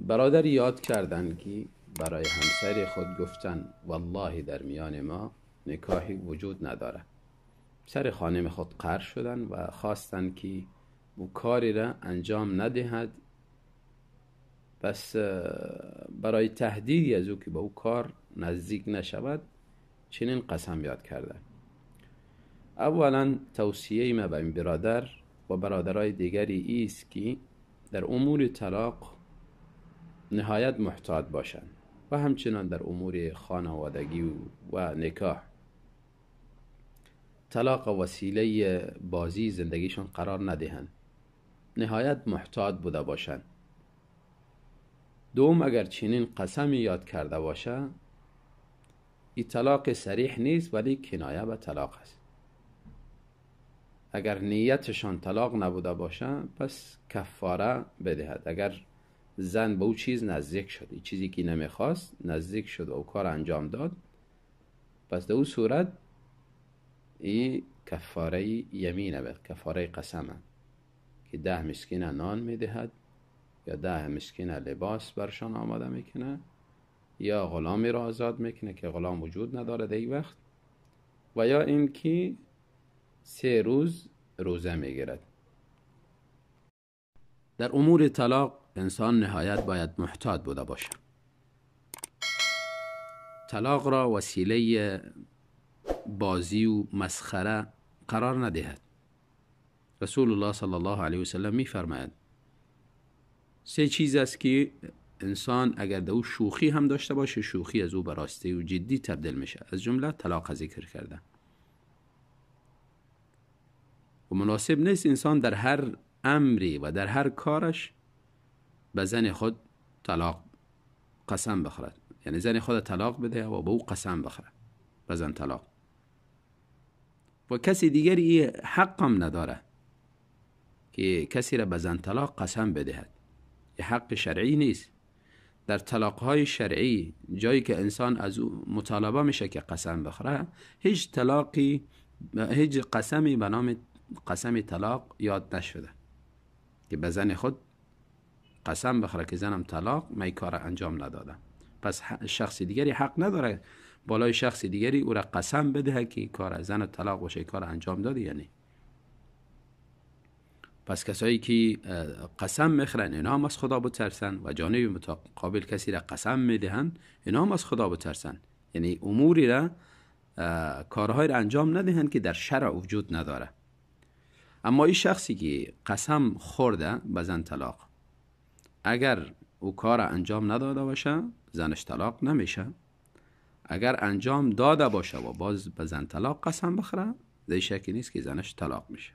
برادر یاد کردن که برای همسر خود گفتن والله در میان ما نکاحی وجود نداره. سر خانم خود قهر شدن و خواستن که او کاری را انجام ندهد. پس برای تهدیدی از او که به او کار نزدیک نشود چنین قسم یاد کردن. اولا توصیه ما به این برادر و برادرای دیگری ایست که در امور طلاق نهایت محتاط باشند و همچنان در امور خانوادگی و نکاح طلاق وسیله بازی زندگیشان قرار ندهند، نهایت محتاط بوده باشند. دوم، اگر چنین قسمی یاد کرده باشه این طلاق صریح نیست ولی کنایه به طلاق است. اگر نیتشان طلاق نبوده باشه پس کفاره بدهد. اگر زن به او چیز نزدیک شد، این چیزی که نمیخواست نزدیک شد و او کار انجام داد، پس در او صورت این کفاره یمینه، به کفاره قسمه که 10 مسکین نان میدهد یا 10 مسکین لباس برشان آماده میکنه یا غلامی را آزاد میکنه که غلام وجود نداره در این وقت، و یا اینکه 3 روز روزه میگیرد. در امور طلاق انسان نهایت باید محتاط بوده باشه. طلاق را وسیله بازی و مسخره قرار ندهد. رسول الله صلی الله علیه وسلم میفرماید 3 چیز است که انسان اگر در او شوخی هم داشته باشه شوخی از او به راستی و جدی تبدیل میشه، از جمله طلاق ذکر کرده. و مناسب نیست انسان در هر امری و در هر کارش به زن خود طلاق قسم بخورد، یعنی زن خود طلاق بده و به او قسم بخورد به زن طلاق، و کسی دیگری حق هم نداره که کسی را به زن طلاق قسم بدهد. یه حق شرعی نیست. در طلاقهای شرعی جایی که انسان از او مطالبه میشه که قسم بخوره، هیچ طلاقی، هیچ قسمی به نام قسم طلاق یاد نشده که به زن خود قسم بخوره که زنم طلاق، من کار انجام ندادم. پس شخص دیگری حق نداره بالای شخص دیگری او را قسم بده که کار زن طلاق باشه، کار انجام داده. یعنی پس کسایی که قسم میخورن اینا هم از خدا بترسن و جانب متقابل کسی را قسم میدهن اینا هم از خدا بترسن، یعنی اموری را، کارهای را انجام ندهن که در شرع وجود نداره. اما این شخصی که قسم خورده به زن طلاق، اگر او کار انجام نداده باشه زنش طلاق نمیشه. اگر انجام داده باشه و باز به زن طلاق قسم بخوره، در شکی نیست که زنش طلاق میشه.